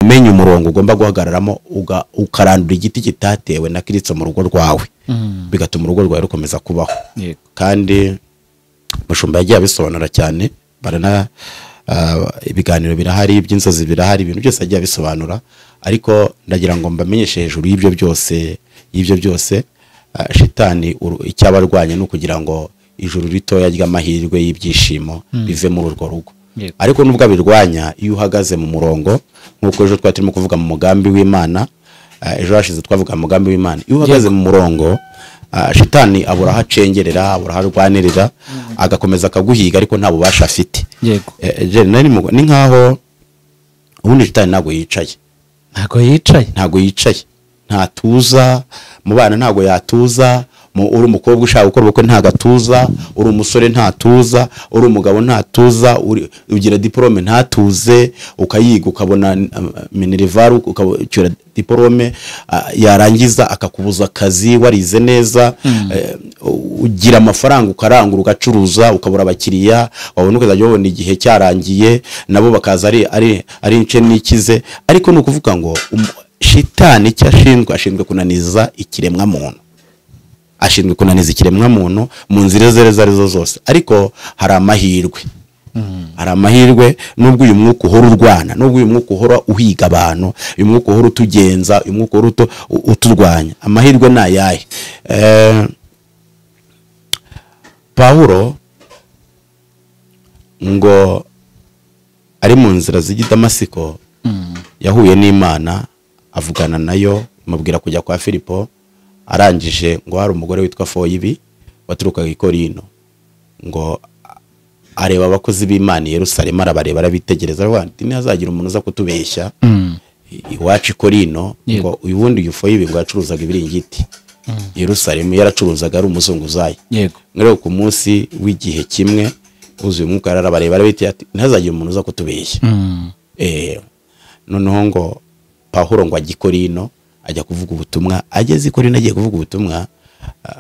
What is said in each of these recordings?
Umenya umurongo ugomba guhagararamo, ukarandura igiti kitatewe na Kristo mu rugo rwawe, bigatuma urugo rwawe rukomeza kubaho. Kandi mushumba yagiye abisobanura cyane, barana ibiganiro birahari, iby'inzozi birahari, ibintu byose yagiye abisobanura. Ariko ndagira ngo mbamenyeshe hejuru y'ibyo byose, shitani icyabarwanya no kugira ngo ijuru ritoya ry'amahirwe y'ibyishimo bive muri urwo rugo. Ariko nubwo abirwanya, iyo uhagaze mu murongo, nkuko ejo twari turimo kuvuga mu mugambi w'Imana, ejo hashize twavuga mu mugambi w'Imana, iyo uhagaze mu murongo, shitani abura hacengerera, abura harwanirira, agakomeza akaguhiga, ariko nta bubasha afite. Ni nkaho ubundi shitani ntago yicaye, ntago yicaye, ntatuza mu bana, ntago yatuza. Uri umukobwa ushaka gukora ubukwe ntagatuza, uri umusore ntatuza, uri umugabo ntatuza, ugira diplome ntatuze, ukayiga ukabona minerval, ukacyura diplome, yarangiza akakubuza akazi warize neza, ugira amafaranga ukarangura ugacuruza ukabura abakiriya, wabona ukazajya ubona igihe cyarangiye nabo bakaza ari ince nikize. Ariko ni ukuvuga ngo shitani icyo ashinzwe kunaniza ikiremwa muntu, ashinzwe kunaniza ikiremwa muntu mu nzira zere arizo zose. Ariko hari amahirwe, hari amahirwe nubwo uyu mwuka uhora urwana, nubwo uyu mwuka uhora uhiga abantu, uyu mwuka uhora utugenza, uyu mwuka uhora uturwanya, amahirwe ni ayahe? Pawulo ngo ari mu nzira z'ijya Damasiko, yahuye n'Imana avugana nayo, imubwira kujya kwa Filipo. Arangije ngo hari umugore witwa Foyibi waturukaga i Korino, ngo areba abakozi b'Imana i Yerusalemu, arabareba arabitegereza, aravuga ati ntihazagira umuntu uza kutubeshya iwacu i Korino. Ngo uyu wundi uyu Foyibi ngo yacuruzaga ibiringiti Yerusalemu, yaracuruzaga ari umuzunguzayi. Rero ku munsi w'igihe kimwe uzuye umwuka arabareba arabite ati ntihazagira umuntu uza kutubeshya. Noneho ngo Pawulo ngo ajye i Korino ajya kuvuga ubutumwa. Ageze i Korino agiye kuvuga ubutumwa,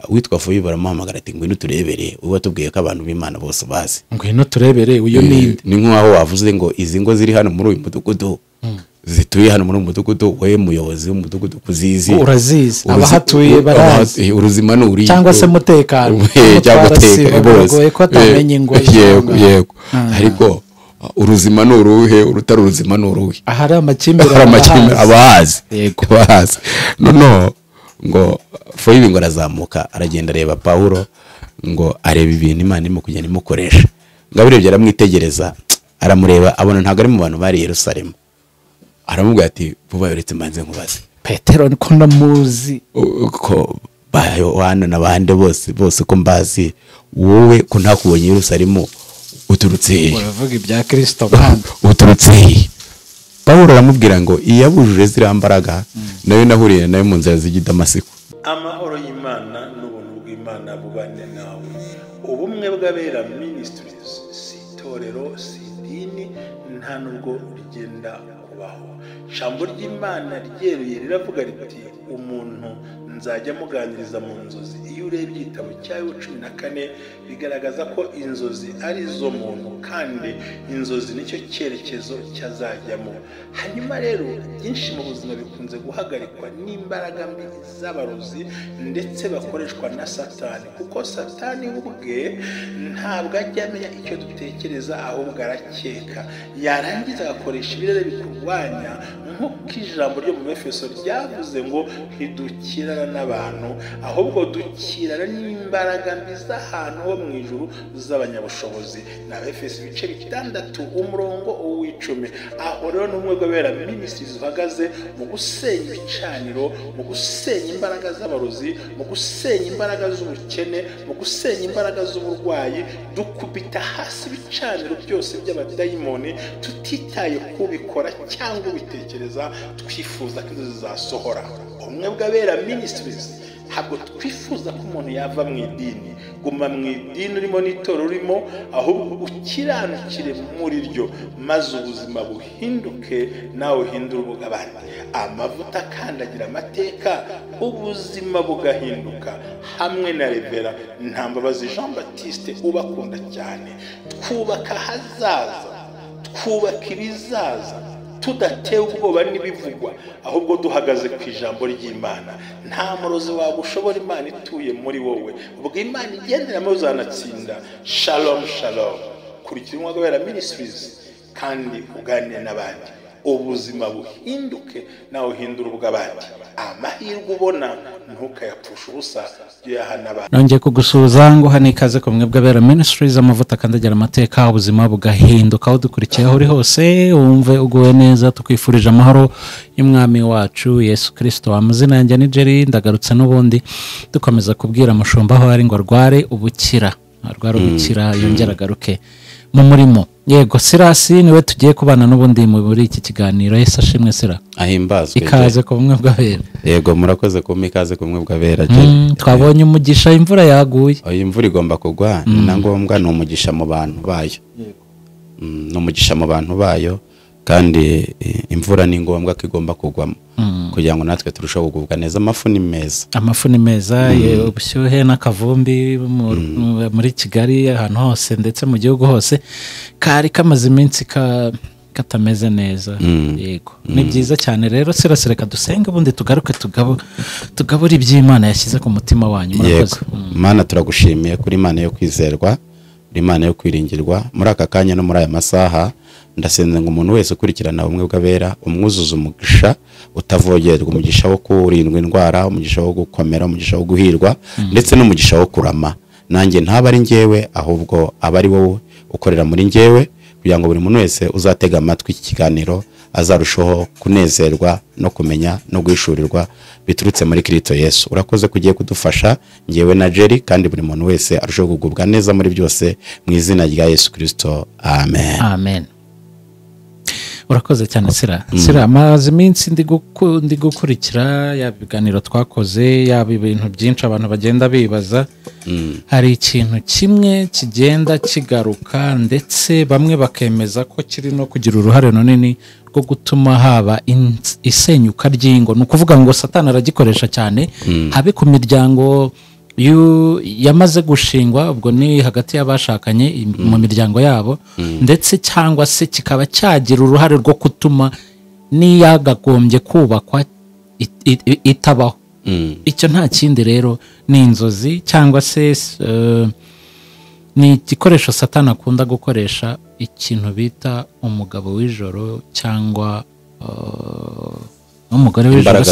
witwa Foyibi baramuhamagara ati ngwino turebere, uba tubwiye ko abantu b'Imana bose bazi. Ngwino turebere uyo ninde? Ni nkaho wavuze ngo izi ngo ziri hano muri uyu mudugudu, zituye hano muri uyu mudugudu, wowe muyobozi w'umudugudu kuzizi, urazizi, abahatuye barazi, uruzima n'uri cyangwa se mutekano, cyangwa bose ko atamenye ngo yego. Ariko uruzima n'uruhe, urutari uruzima n'uruhe, ahari amakimbirane abahazi, abahazi. Noneho ngo Foyibi ngo arazamuka aragenda areba Pawulo, ngo areba ibintu Imana irimo kugenda imukoresha, ngo abirebye aramwitegereza, aramureba abona ntabwo ari mu bantu bari Yerusalemu. Aramubwira ati vuba yoretse mbanze nkubaze Petero niko ndamuzi, ko Yohana n'abandi bose ko mbazi, wowe ko ntakubonye Yerusalemu uturutse hehe? Uravuga ibya Kristo kandi uturutse hehe? Pawulo aramubwira ngo iyabujuje ziriya mbaraga nayo nahuriye nayo mu nzira z'ijya Damasiko. Amahoro y'Imana n'ubuntu bw'Imana bubane nawe. Ubumwe bw'abera Ministries si itorero, si idini, nta nubwo rigenda kubaho. Ijambo ry'Imana ryeruye riravuga riti umuntu nzajya muganiriza mu nzozi. Iyo urebye igitabo cya Yobu 14 bigaragaza ko inzozi ari zo muntu, kandi inzozi nicyo cyerekezo cyazajyamo. Hanyuma rero byinshi mu buzima bikunze guhagarikwa n'imbaraga mbi z'abarozi ndetse bakoreshwa na Satani, kuko Satani ubwe ntabwo ajya amenya icyo dutekereza, ahubwo arakeka, yarangiza agakoresha ibirere bikurwanya, nk'uko ijambo ryo mu Efeso ryavuze ngo ntidukirana n'abantu, ahubwo dukirana n'imbaraga mbi z'ahantu ho mu ijuru z'abanyabushobozi. Na Efeso ibice 6 umurongo w'icumi. Aho rero n'umwe bw'abera Ministries uhagaze mu gusenya ibicaniro, mu gusenya imbaraga z'abarozi, mu gusenya imbaraga z'ubukene, mu gusenya imbaraga z'uburwayi, dukubita hasi ibicaniro byose by'abadayimoni tutitaye kubikora cyangwa ubitekereza, twifuza ko inzozi zasohora. Ubumwe bw'abera Ministries ntabwo twifuza ko umuntu yava mu idini. Guma mu idini urimo n'itorero urimo, ahubwo ukiranukire muri ryo, maze ubuzima buhinduke, nawe uhindure ubw'abandi. Amavuta akandagira amateka, ubuzima bugahinduka. Hamwe na Revera Ntambabazi Jean Baptiste ubakunda cyane, twubaka ahazaza, twubaka ibizaza, Tudatewe ubwoba n'ibivugwa, ahubwo duhagaze ku ijambo ry'Imana. Nta murozi wagushobora, Imana ituye muri wowe. Ubwo Imana igenderamo uzanatsinda. Shalom shalom. Kurikira Ubumwe bw'Abera Ministries kandi uganire n'abandi, ubuzima buhinduke nawe uhindura ubw'abandi. Amahirwe ubona ntukayapfushe ubusa, jya abandi. Nongeye kugusuhuza ngo hano ikaze ku Bumwe bw'Abera Ministries, amavuta akandagira amateka, ubuzima bugahinduka. Aho dukurikiye aho uri hose wumve uguwe neza, tukwifurije amahoro y'Umwami wacu Yesu Kristo. Amazina yanjye ni Jerry, ndagarutse n'ubundi dukomeza kubwira mushumba aho ari ngo arware ubukira, arware ubukira yongera agaruke mu murimo. Yego, Sirasi niwe tugiye kubana n'ubundi muri iki kiganiro. Yesu ashimwe. Sira, ahimbazwe. Ikaze ku Bumwe bw'Abera. Yego, murakoze kumpa ikaze ku Bumwe bw'Abera. Twabonye umugisha, imvura yaguye. Oya, imvura igomba kugwa, ni na ngombwa, ni umugisha mu bantu bayo. Ni umugisha mu bantu bayo, kandi imvura ni ngombwa ko igomba kugwamo kugira ngo natwe turusheho kugubwa neza. Amafu ni meza, amafu ni meza. Ubushyuhe n'akavumbi muri Kigali ahantu hose ndetse mu gihugu hose kari kamaze iminsi katameze neza. Yego, ni byiza cyane. Rero Sirasi, reka dusenge ubundi tugaruke tugabure iby'Imana yashyize ku mutima wanyu. Murakoze. Mana, turagushimiye kuri Imana yo kwizerwa, Imana yo kwiringirwa. Muri aka kanya no muri aya masaha ndasenze ngo umuntu wese ukurikirana Ubumwe bw'Abera umwuzuza umugisha utavogerwa, umugisha wo kurindwa indwara, umugisha wo gukomera, umugisha wo guhirwa, ndetse n'umugisha wo kurama. Nanjye ntaba ari njyewe, ahubwo aba ari wowe ukorera muri njyewe, kugira ngo buri muntu wese uzatega amatwi iki kiganiro azarushaho kunezerwa no kumenya no guhishurirwa biturutse muri Kristo Yesu. Urakoze kugiye kudufasha njyewe na Jerry, kandi buri muntu wese arushaho kugubwa neza muri byose, mu izina rya Yesu Kristo, amen. Amen. Urakoze cyane Sira. Sira, amaze iminsi ndi gukurikira yaba ibiganiro twakoze, yaba ibintu byinshi abantu bagenda bibaza. Hari ikintu kimwe kigenda kigaruka, ndetse bamwe bakemeza ko kiri no kugira uruhare runini rwo gutuma haba isenyuka ry'ingo. Ni ukuvuga ngo Satani aragikoresha cyane, habe ku miryango yamaze gushingwa, ubwo ni hagati y'abashakanye mu miryango yabo, ndetse cyangwa se kikaba cyagira uruhare rwo gutuma n'iyagagombye kubakwa itabaho. Icyo nta kindi rero ni inzozi, cyangwa se ni igikoresho Satani akunda gukoresha, ikintu bita umugabo w'ijoro cyangwa umugore w'ijoro,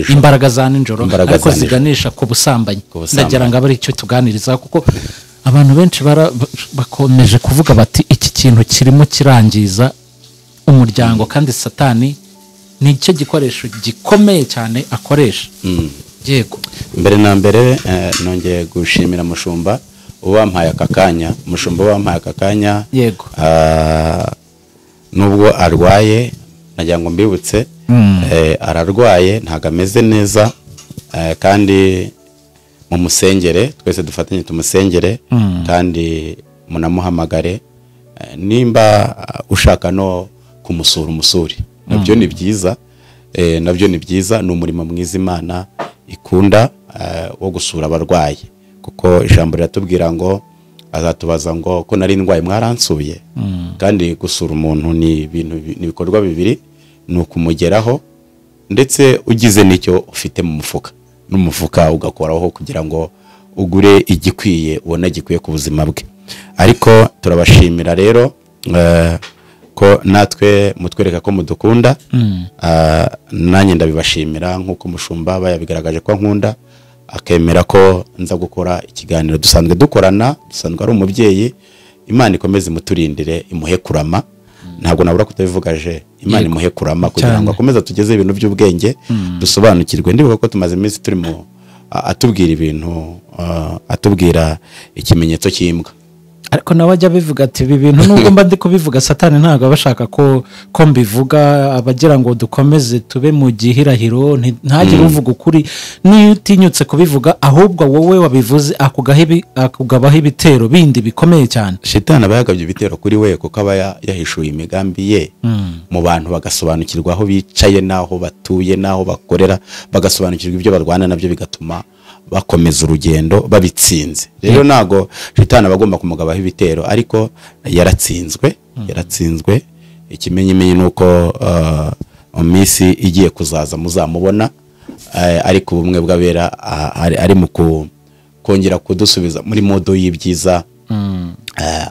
imbaraga za nijoro, ariko ziganisha ku busambanyi. Ndagira ngo abe icyo tuganiriza, kuko abantu benshi bakomeje kuvuga bati iki kintu kirimo kirangiza umuryango, kandi Satani ni icyo gikoresho gikomeye cyane akoresha. Yego, mbere na mbere nongeye gushimira mushumba wampaye aka kanya. Mushumba wampaye aka kanya, yego, nubwo arwaye, nagira ngo mbibutse, ararwaye ntago ameze neza, kandi mumusengere, twese dufatanye tumusengere, kandi munamuhamagare. Nimba ushaka no kumusura umusuri, nabyo ni byiza, nabyo ni byiza. Ni umurimo mwiza Imana ikunda wo gusura abarwayi, kuko ijambo riratubwira ngo azatubaza ngo ko nari ndwaye mwaransuye. Kandi gusura umuntu ni ibintu, ni ibikorwa bibiri, ni ukumugeraho ndetse ugize n'icyo ufite mu mufuka, n'umufuka ugakoraho kugira ngo ugure igikwiye ubona gikwiye ku buzima bwe. Ariko turabashimira rero ko natwe mutwereka ko mudukunda. Nanjye ndabibashimira nk'uko mushumba bayabigaragaje ko nkunda, akemera ko nza gukora ikiganiro. Dusanzwe dukorana, dusanzwe ari umubyeyi. Imana ikomeze imuturindire, imuhe kurama. Ntabwo nabura kutabivuga je, Imana imuhe kurama kugira ngo akomeze tugeze ibintu by'ubwenge, dusobanukirwe. Ndibuka ko tumaze iminsi turimo atubwira ibintu, atubwira ikimenyetso cy'imbwa. Ariko nawe ajya bivuga ati ibi bintu nubwo mba ndi kubivuga, Satani ntabwo abashaka ko mbivuga, abagira ngo dukomeze tube mu gihirahiro, ntagire uvuga ukuri. Niyo utinyutse kubivuga, ahubwo wowe wabivuze akugabaho ibitero bindi bikomeye cyane. Shitani aba yagabye ibitero kuri we, kuko aba yahishuye imigambi ye mu bantu, bagasobanukirwa aho bicaye n'aho batuye n'aho bakorera, bagasobanukirwa ibyo barwana nabyo, bigatuma bakomeza urugendo babitsinze. Rero ntago shitani abagomba kumugabaho ibitero, ariko yaratsinzwe, yaratsinzwe. Ikimenyimenyi ni uko mu minsi igiye kuzaza muzamubona, ariko ubumwe bw'abera ari mu kongera kudusubiza muri modo y'ibyiza,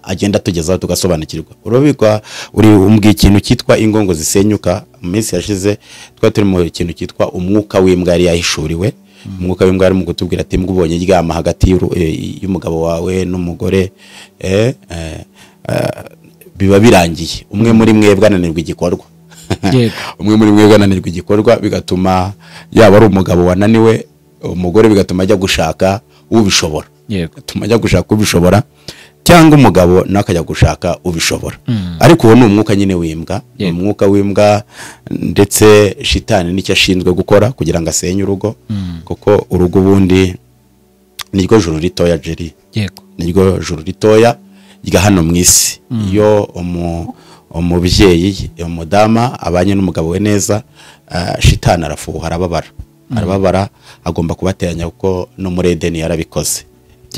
agenda tugezaho tugasobanukirwa. Urabikwa uri umbwiye ikintu cyitwa ingongo zisenyuka. Mu minsi yashize twari turi mu kintu cyitwa umwuka w'imbwa yari yahishuriwe. Umwuka w'imbwa yari mu kutubwira ati mbwa ubonye iryama hagati y'umugabo wawe n'umugore, biba birangiye, umwe muri mwebwe ananirwa igikorwa. Umwe muri mwebwe ananirwa igikorwa, bigatuma yaba ari umugabo wananiwe umugore, bigatuma ajya gushaka ubishobora. Bigatuma ajya gushaka ubishobora, cyangwa umugabo nawe akajya gushaka ubishobora. Ariko uwo ni umwuka nyine w'imbwa, ni umwuka w'imbwa, ndetse shitani nicyo ashinzwe gukora kugira ngo asenye urugo, kuko urugo ubundi niryo juru ritoya, Jerry. Niryo juru ritoya rya hano mu isi. Iyo umubyeyi, umudama abanye n'umugabo we neza, shitani arafuha, arababara, arababara, agomba kubateranya, kuko no muri Edeni yarabikoze.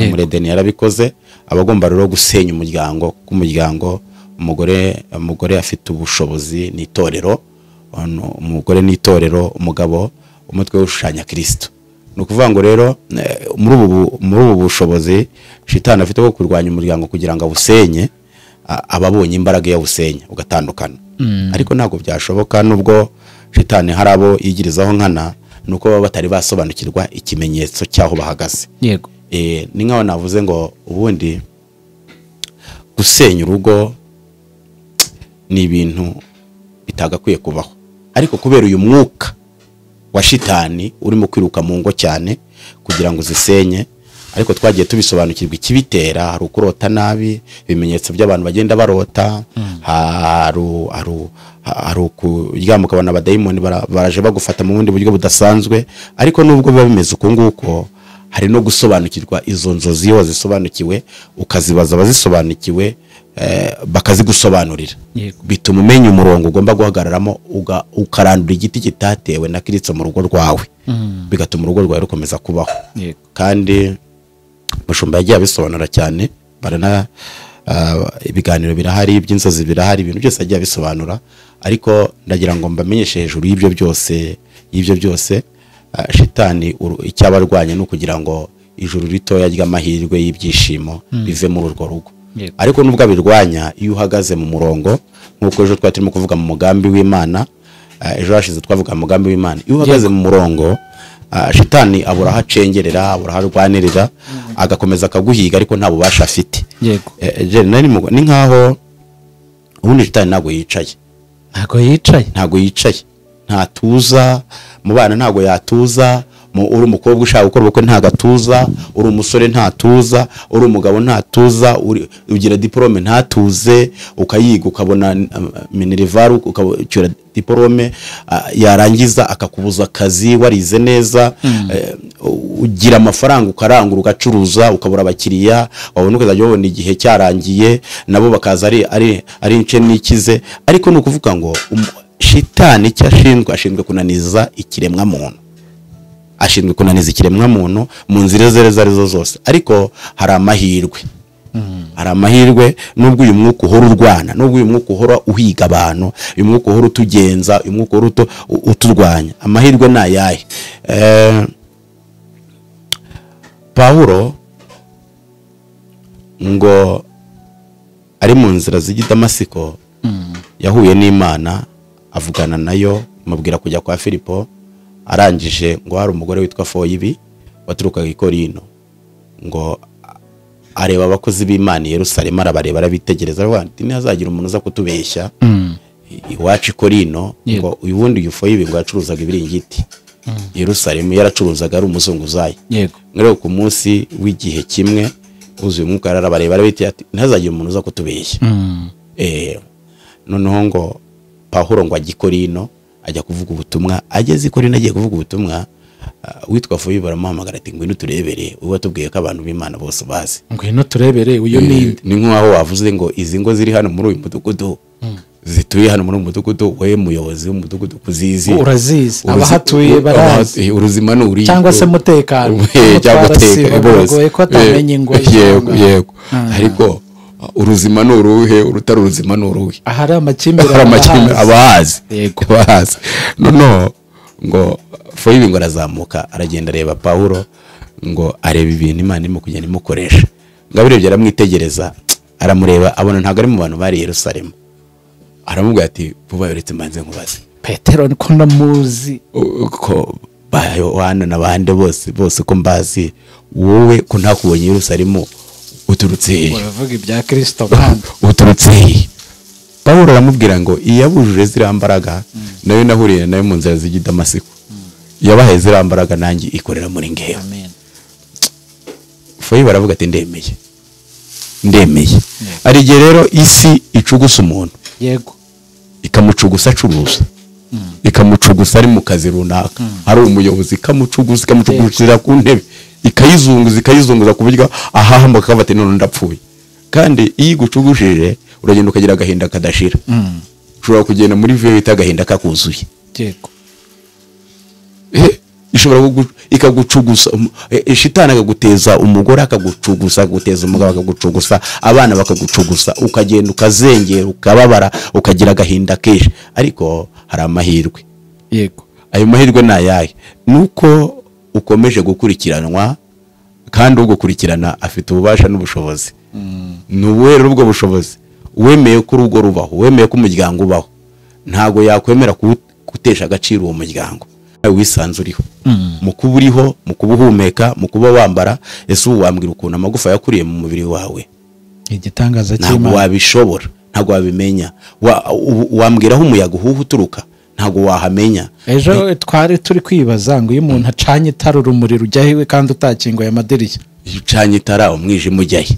Muri Edeni yarabikoze, abagomba rero gusenya umuryango, kuko umuryango umugore afite ubushobozi ni itorero, umugore ni itorero, umugabo umutwe ushushanya Kristo. Ni ukuvuga ngo rero muri ubu bushobozi shitani afite bwo kurwanya umuryango kugira ngo awusenye, ababonye imbaraga yawusenya ugatandukana. Ariko ntabwo byashoboka, nubwo shitani hari abo yigirizaho nkana, nuko baba batari basobanukirwa ikimenyetso cyaho bahagaze. Yego. Ni nkaho navuze ngo ubundi gusenya urugo ni ibintu bitagakwiye kubaho, ariko kubera uyu mwuka wa shitani urimo kwiruka mu ngo cyane kugira ngo zisenye, ariko twagiye tubisobanukirwa ikibitera. Hari ukurota nabi, ibimenyetso by'abantu bagenda barota, hari ukuryama ukabona abadayimoni baraje bagufata mu bundi buryo budasanzwe. Ariko nubwo biba bimeze uko nguko, hari no gusobanukirwa izo nzozi iyo wazisobanukiwe, ukazibaza abazisobanukiwe, bakazigusobanurira, bituma umenya umurongo ugomba guhagararamo, ukarandura igiti kitatewe na Kristo mu rugo rwawe, bigatuma urugo rwawe rukomeza kubaho. Kandi mushumba yagiye abisobanura cyane, barana ibiganiro birahari, iby'inzozi birahari, ibintu byose yagiye abisobanura. Ariko ndagira ngo mbamenyeshe hejuru y'ibyo byose, shitani icyabarwanya ni ukugira ngo ijuru ritoya ry'amahirwe y'ibyishimo bive muri urwo rugo. Ariko nubwo abirwanya, iyo uhagaze mu murongo, nk'uko ejo twari turimo kuvuga mu mugambi w'Imana, ejo hashize twavuga mu mugambi w'Imana, iyo uhagaze mu murongo, shitani abura aho acengerera, abura aho arwanirira, agakomeza akaguhiga, ariko nta bubasha afite. Ni nkaho ubundi shitani ntabwo yicaye, ntabwo yicaye, ntatuza mu bana, ntabwo yatuza. Uri umukobwa ushaka gukora ubukwe ntabwo atuza, uri umusore ntatuza, uri umugabo ntatuza, ugira diplome ntatuze, ukayiga ukabona minerval, ukacyura diplome, yarangiza akakubuza akazi warize neza, ugira amafaranga ukarangura ugacuruza, ukabura abakiriya, wabona ukazajya ubona igihe cyarangiye nabo bakaza ari ince n'ikize. Ariko ni ukuvuga ngo shitani icyo ashinzwe kunaniza ikiremwa muntu, ashinzwe kunaniza ikiremwa muntu mu nzira izo arizo zose. Ariko hari amahirwe, hari amahirwe, nubwo uyu mwuka uhora urwana, nubwo uyu mwuka uhora uhiga abantu, uyu mwuka uhora utugenza, uyu mwuka uhora uturwanya, amahirwe ni ayahe? Pawulo ngo ari mu nzira zijya i Damasiko, yahuye n'Imana, avugana nayo, amubwira kujya kwa Filipo. Arangije ngo hari umugore witwa Foyibi waturukaga i Korino, ngo areba abakozi b'Imana i Yerusalemu, arabareba, arabitegereza, aravuga ati ntihazagira umuntu uza kutubeshya iwacu i Korino. Ngo uyu wundi uyu Foyibi ngo yacuruzaga ibiringiti i Yerusalemu, yaracuruzaga ari umuzunguzayi. Rero ku munsi w'igihe kimwe wuzuye umwuka arabareba, arabita ati ntihazagira umuntu uza kutubeshya. Noneho ngo Pawulo ngo ajye i Korino, ajya kuvuga ubutumwa. Ageze i Korino agiye kuvuga ubutumwa, witwa Foyibi baramuhamagara ati ngwino turebere, uwo watubwiye ko abantu b'Imana bose bazi. Ngwino turebere uyo ninde? Ni nkaho wavuze ngo izi ngo ziri hano muri uyu mudugudu, zituye hano muri uyu mudugudu, wowe muyobozi w'umudugudu kuzizi, urazizi, abahatuye barazi, uruzima n'uri cyangwa se mutekano, cyangwa bose ko atamenye ngo yego. Ariko Uruzima ni uruhe, urutari uruzima ni uruhe? Ahari amakimbirane abahazi. Abahazi. Noneho ngo Foyibe ngo arazamuka aragenda areba Pawulo, ngo areba ibintu Imana irimo kugenda imukoresha. Ngo abirebye aramwitegereza, aramureba abona ntabwo ari mu bantu bari i Yerusalemu. Aramubwira ati vuba yoretse mbanze nkubaze. Petero niko ndamuzi, ko ba Yohana n'abandi bose ko mbazi, wowe ko ntakubonye i Yerusalemu uturutse hehe? Uravuga ibya Kristo mwana, uturutse hehe? Pawulo aramubwira ngo iyabujuje ziriya mbaraga nayo nahuriye nayo mu nzira z'ijya i Damasiko, yabahaye ziriya mbaraga nanjye ikorera muri ngewe. Amen. Foyibe aravuga ati ndemeye. Ndemeye. Hari igihe rero isi icugusa umuntu. Yego. Ikamucugusa acuruza. Ikamucugusa ari mu kazi runaka. Ari umuyobozi, ikamucugusa, ikamucugusira ku ntebe. Ikayizunguza, ikayizunguza ku buryo ahahamba akaba ati none ndapfuye. Kandi iyo igucugushije uragenda ukagira agahinda kadashira. Ushobora kugenda muri viyo bita agahinda kakuzuye. Yego. Ishobora ikagucugusa, shitani akaguteza umugore akagucugusa, akaguteza umugabo akagucugusa, abana bakagucugusa, ukagenda ukazengera, ukababara, ukagira agahinda kenshi. Ariko hari amahirwe. Yego. Ayo mahirwe ni ayahe? Nuko ukomeje gukurikiranwa, kandi ugukurikirana afite ububasha n'ubushobozi. Ni ubuhe rero ubwo bushobozi? Wemeye ko urugo rubaho, wemeye ko umuryango ubaho, ntago yakwemera gutesha agaciro uwo muryango. Wisanze uriho, mu kuba uriho, mu kuba uhumeka, mu kuba wambara. Ese ubu wambwira ukuntu amagufa yakuriye mu mubiri wawe? Igitangaza cy'Imana. Ntabwo wabishobora, ntabwo wabimenya. Wambwira aho umuyaga uhuha uturuka, ntabwo wahamenya. Ejo twari turi kwibaza ngo iyo umuntu acanye itara urumuri rujya hehe kandi utakinguye amadirishya? Iyo ucanye itara umwijima ujya he?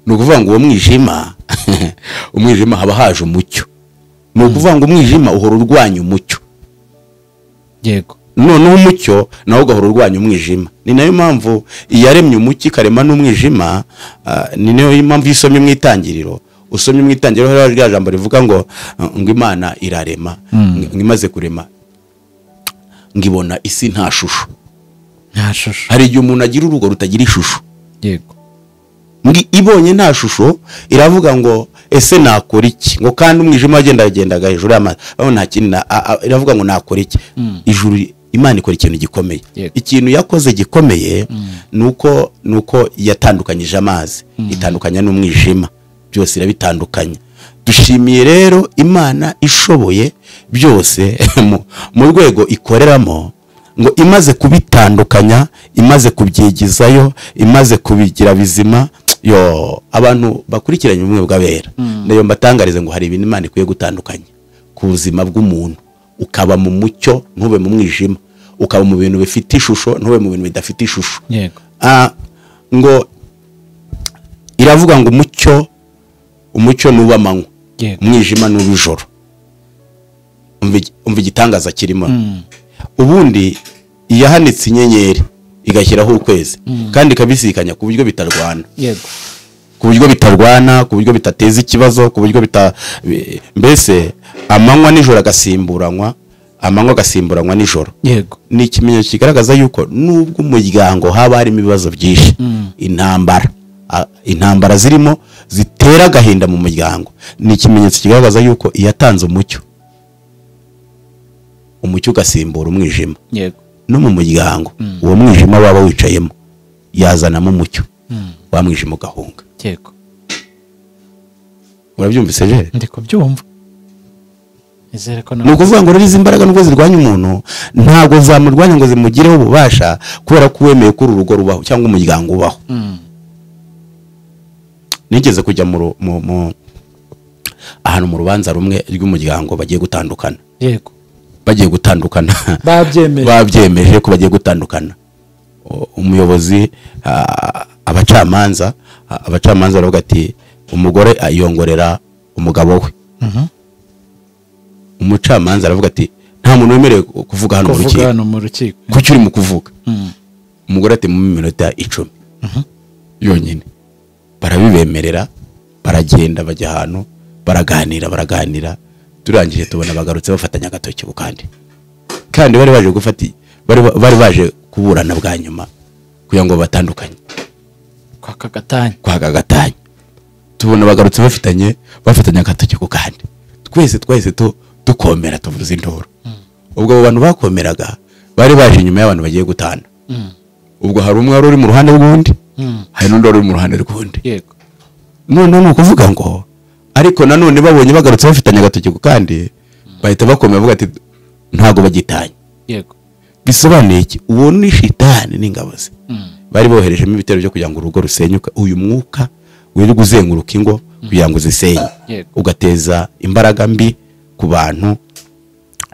Ni ukuvuga ngo uwo mwijima umwijima haba haje umucyo. Ni ukuvuga ngo umwijima uhora urwanya umucyo. Yego. Noneho umucyo nawo ugahora urwanya umwijima. Ni nayo mpamvu iyaremye umucyo ikarema n'umwijima. Ni nayo mpamvu iyo usomye mu itangiriro, usomye mu itangiriro hariho rya jambo rivuga ngo Imana irarema, ngo imaze kurema ngo ibona isi nta shusho. Nta shusho. Hari igihe umuntu agira urugo rutagira ishusho. Yego. Ngo ibonye nta shusho iravuga ngo ese nakora iki? Ngo kandi umwijima wagendagendaga hejuru y'amazi, aho nta kintu, iravuga ngo nakora iki? Ijuru Imana ikora ikintu gikomeye. Ikintu yakoze gikomeye nuko yatandukanyije amazi, itandukanya n'umwijima, byose irabitandukanya. Dushimiye rero Imana ishoboye byose mu rwego ikoreramo, ngo imaze kubitandukanya, imaze kubyigizayo, imaze kubigira bizima. Yo abantu bakurikiranye ubumwe bw'abera, nayo mbatangarize ngo hari ibintu Imana ikwiye gutandukanya ku buzima bw'umuntu. Ukaba mu mucyo ntube mu mwijima, ukaba mu bintu bifite ishusho ntube mu bintu bidafite ishusho. Yego. Ngo iravuga ngo umucyo nuba amanywa, umwijima nuba ijoro. Umva igitangaza kirimo. Ubundi iyahanitse inyenyeri igashyiraho ukwezi, kandi ikabisikanya ku buryo bitarwana. Yego. Ku buryo bitarwana, ku buryo bitateza ikibazo, ku buryo mbese amanywa nijoro agasimburanwa, amanywa agasimburanwa nijoro. Yego. Ni ikimenyetso kigaragaza yuko nubwo umuryango haba harimo ibibazo byinshi, intambara zirimo zitera agahinda mu muryango, ni ikimenyetso kigaragaza yuko iyatanze umucyo, umucyo ugasimbura umwijima. Yego. No mu muryango uwo mwijima waba wicayemo yazanamo umucyo, wa mwijima ugahunga. Yego. Urabyumvise je? Ndi kubyumva. Nizere ko ni ukuvuga ngo rero izi mbaraga nubwo zirwanya umuntu, ntabwo zamurwanya ngo zimugireho ububasha, kubera ko wemeye ko urugo rubaho cyangwa umuryango ubaho. Nigeze kujya mu ahantu mu rubanza rumwe rw'umuryango bagiye gutandukana. Yego. Bagiye gutandukana. Babyemeje ko bagiye gutandukana. Umuyobozi, abacamanza baravuga ati umugore ayongorera umugabo we. Umucamanza aravuga ati nta muntu wemerewe kuvuga hano mu rukiko. Kuki uri mu kuvuga? Umugore ati mu minota 10 yonyine. Barabibemerera, baragenda bajya ahantu, baraganira, turangije tubona bagarutse bafatanya agatoki kandi. Kandi bari baje gufata, bari baje kuburana bwa nyuma kugira ngo batandukanye. Kwa kagatanya. Tubona bagarutse bafatanye agatoki ku kandi. Twese twahise dukomera tuvuza induru. Ubwo abo bantu bakomeraga bari baje inyuma y'abantu bagiye gutana. Ubwo hari umwe wari uri mu ruhande rw'undi, hari n'undi wari uri mu ruhande rw'undi. Yego. None ni ukuvuga ngo ariko nanone babonye bagarutse bafitanye agatoki ku kandi bahita bakomera bavuga ati ntago bagitanye. Yego. Bisobanuye iki? Uwo ni shitani n'ingabo ze. Bari boherejemo ibitero byo kugira ngo urugo rusenyuke. Uyu mwuka wirirwa uzenguruka ingo kugira ngo zisenye, ugateza imbaraga mbi ku bantu.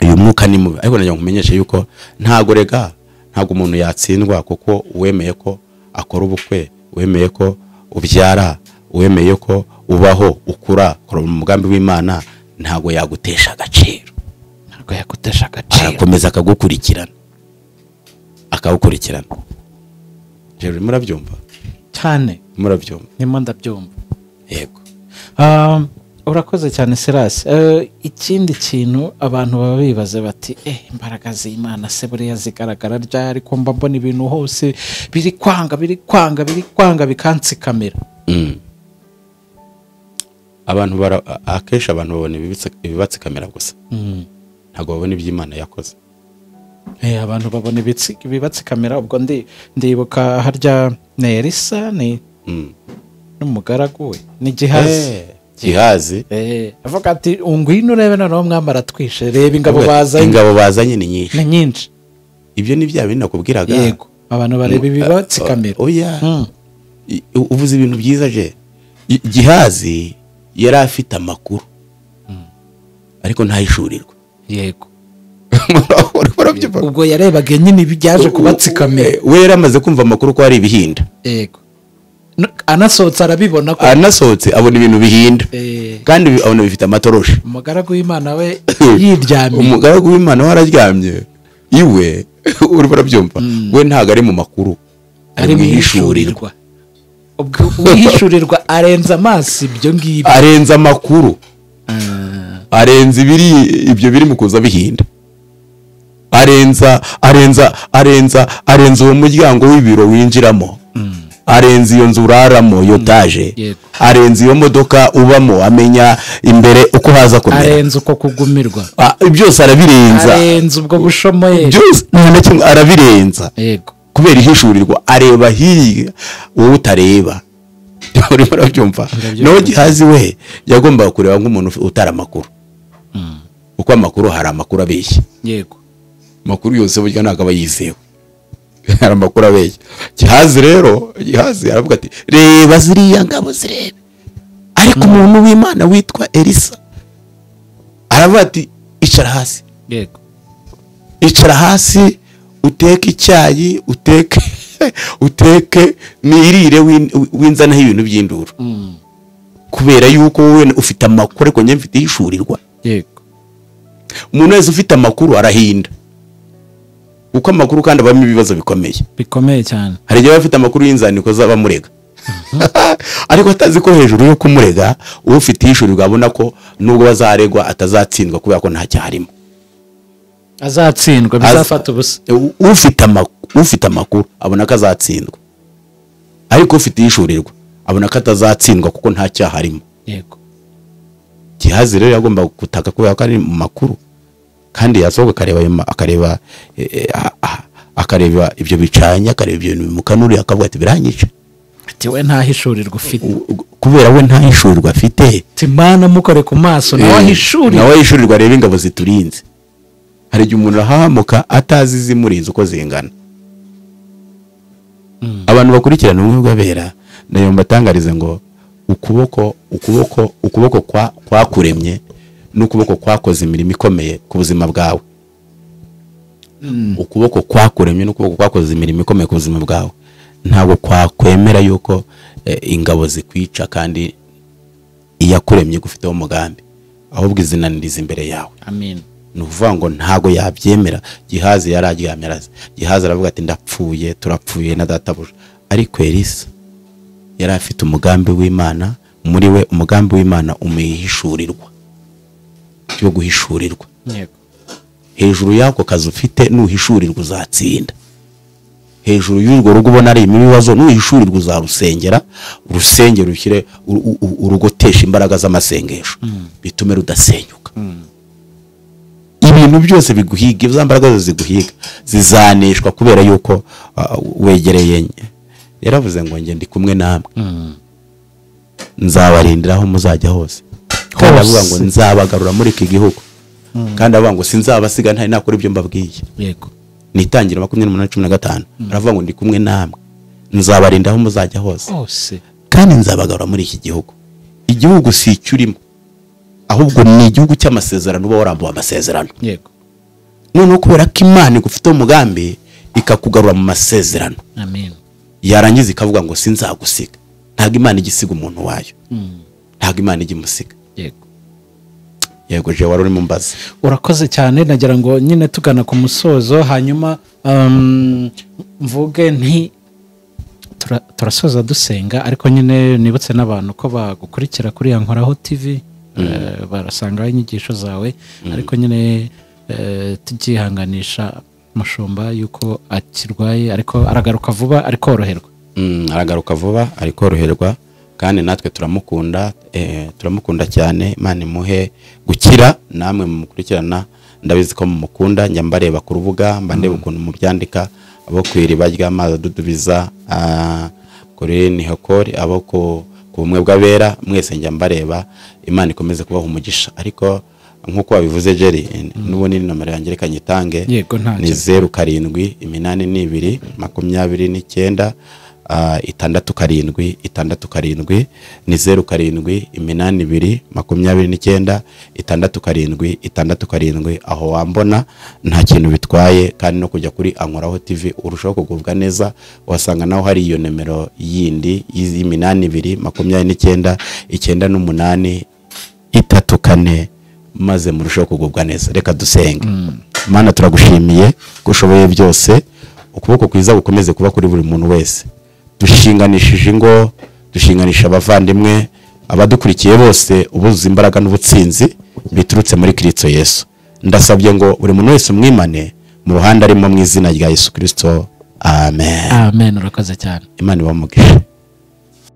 Uyu mwuka ni mubi. Ariko nagira ngo nkumenyeshe yuko ntago rega, ntago umuntu yatsindwa, kuko uwemeye ko akora ubukwe, uwemeye ko ubyara, uwemeye ko ubaho ukura ukora mu mugambi w'Imana, ntago yagutesha agaciro. Ntago yagutesha agaciro. Arakomeza akagukurikirana, akawukurikirana. Jerry, murabyumva cyane? Murabyumva? Ndimo ndabyumva. Yego. Urakoze cyane Silas. Ikindi kintu abantu baba bibaza bati imbaraga z'Imana se buriya zigaragara ryari, ko mba mbona ibintu hose biri kwanga biri kwanga biri kwanga bikantsikamira. Abantu akenshi abantu babona ibibatsikamira gusa. Ntabwo babona iby'Imana yakoze. Abantu babona ibibatsikamira. Ubwo ndibuka harya ni Elisa ni n'umugaragu we ni Gihazi. Gihazi avuga ati ungwino urebe noneho mwami aratwishe, reba ingabo bazanye, ingabo bazanye ni nyinshi, ni nyinshi. Ibyo ni bya bindi nakubwiraga. Yego, abantu bareba ibibatsikamira. Oya, uvuze ibintu byiza je. Gihazi yari afite amakuru ariko ntahishurirwa. Yego. Ubwo yarebaga nyine ibyaje kubatsikamira. We yari amaze kumva amakuru ko ari ibihinda. Yego. Anasohotse arabibona ko anasohotse abona ibintu bihinda, kandi abona bifite amatoroshi. Umugaragu w'Imana we yiryamye. Umugaragu w'Imana we araryamye iwe, uri barabyumva, we ntago ari mu makuru, ari mu ihishurirwa. Ubwo uhishurirwa arenza amaso ibyo ngibyo, arenza amakuru, arenza ibiri ibyo biri mu kuza bihinda, arenza arenza arenza arenza uwo muryango w'ibiro winjiramo, arenza iyo nzu uraramo yotaje, arenza iyo modoka ubamo, amenya imbere uko haza kumera, arenza uko kugumirwa, byose arabirenza, arenza ubwo bushomoye byose nta kimwe arabirenza. Yego. Kubera ihishurirwa areba hirya wowe utareba. Urimo urabyumva? Nawe Gihazi we yagombaga kureba nk'umuntu utara amakuru, uko amakuru hari amakuru abeshya. Yego. Amakuru yose burya ntabwo aba yizewe, hari amakuru abeshya. Gihazi rero, Gihazi aravuga ati reba ziriya ngabo zirebe. Ariko umuntu w'Imana witwa Elisa aravuga ati icara hasi. Yego. Icara hasi uteke icyayi, uteke nirire winzanaho ibintu by'induru. Kubera yuko wowe ufite amakuru ariko njye mfite ihishurirwa. Yego. Umuntu wese ufite amakuru arahinda, kuko amakuru kandi abamo ibibazo bikomeye, bikomeye cyane. Hari igihe bafite amakuru y'inzandiko z'abamurega, ariko atazi ko hejuru yo kumurega ufite ihishurirwa abona ko nubwo bazaregwa atazatsindwa kubera ko nta cyaharimo. Azatsindwa bizafata ubusa. Ufite amakuru abona ko azatsindwa, ariko ufite ihishurirwa abona ko atazatsindwa kuko nta cyaha arimo. Yego. Gihazi rero yagomba gutaka kubera ko ari mu makuru, kandi yasohoka akareba akareba ibyo bicanye, akareba ibyo bintu bimukanuriye, akavuga ati biranyica. Ati we nta hishurirwa ufite. Kubera we nta hishurirwa afite. Ati Mana mukore ku maso nawe ahishurirwa. Nawe ahishurirwa areba ingabo ziturinze. Hari igihe umuntu ahahamuka atazi izimurinze uko zingana. Abantu bakurikirana ubumwe bw'abera nayo mbatangarize ngo ukuboko ukuboko ukuboko kwakuremye n'ukuboko kwakoze imirimo ikomeye ku buzima bwawe. Ukuboko kwakuremye n'ukuboko kwakoze imirimo ikomeye ku buzima bwawe ntabwo kwakwemera yuko ingabo zikwica kandi iyakuremye gufiteho umugambi, ahubwo izinaniriza imbere yawe. Amen. Ni ukuvuga ngo ntago yabyemera. Gihazi yararyamye araza. Gihazi aravuga ati ndapfuye, turapfuye na databuja. Ariko Elisa yari afite umugambi w'Imana muri we, umugambi w'Imana umuhishurirwa, cyo guhishurirwa. Yego. Hejuru yako kazi ufite nuhishurirwa uzatsinda. Hejuru y'urwo rugo ubona ari ibibazo, nuhishurirwa uzarusengera, urusengero ushyire urugotesha imbaraga z'amasengesho bitume rudasenyuka. Ibintu byose biguhiga, izo mbaraga zose ziguhiga zizaneshwa kubera yuko wegereye. Yaravuze ngo nge ndi kumwe namwe, nzabarindira aho muzajya hose, kandi avuga ngo nzabagarura muri iki gihugu, kandi avuga ngo sinzabasiga ntari nakora ibyo mbabwiye. Yego. Nitangira 28:15 aravuga ngo ndi kumwe namwe, nzabarinda aho muzajya hose, kandi nzabagarura muri iki gihugu. Igihugu si icyo urimo, ahubwo ni igihugu cy'amasezerano, uba warambuwe amasezerano. Yego. Noneho kubera ko Imana igufite umugambi ikakugarura mu masezerano. Amen. Yarangiza ikavuga ngo sinzagusiga. Ntabwo Imana igisiga umuntu wayo. Ntabwo Imana igimusiga. Yego. Yego, je wari urimo mbaza. Urakoze cyane, nagira ngo nyine tugana ku musozo, hanyuma mvuge nti turasoza dusenga, ariko nyine nibutse n'abantu ko bagukurikira kuri Yankoraho TV, barasangaho inyigisho zawe, ariko nyine tugihanganisha mushumba yuko akirwaye, ariko aragaruka vuba, ari koroherwa. Aragaruka vuba, ari koroherwa, kandi natwe turamukunda, turamukunda cyane. Imana imuhe gukira, namwe mumukurikirana ndabizi ko mumukunda, njya mbareba ku rubuga, mba ndeba ukuntu mubyandika, abo ku iriba ry'amazi adudubiza, kuri Nihokori, abo ku bumwe bw'abera, mwese njya mbareba. Imana ikomeze kubaha umugisha. Ariko nkuko wabivuze Jerry, n'ubundi ni nomero yanjye reka nyitange. Ni 07 82 29 67 67. Ni 07 82 29 67 67. Aho wambona nta kintu bitwaye, kandi no kujya kuri Ankoraho TV urushaho kugubwa neza, wasanga naho hari iyo nomero yindi y'82 29 98 34, maze murushaho kugubwa neza. Reka dusenge. Mana, turagushimiye ko ushoboye byose, ukuboko kwiza gukomeze kuba kuri buri muntu wese. Dushinganishije ingo, dushinganisha abavandimwe, abadukurikiye bose, ubuzuza imbaraga n'ubutsinzi biturutse muri Kristo Yesu. Ndasabye ngo buri muntu wese umwimane mu ruhande arimo, mu izina rya Yesu Kristo. Amen. Amen. Urakoze cyane. Imana ibahe umugisha.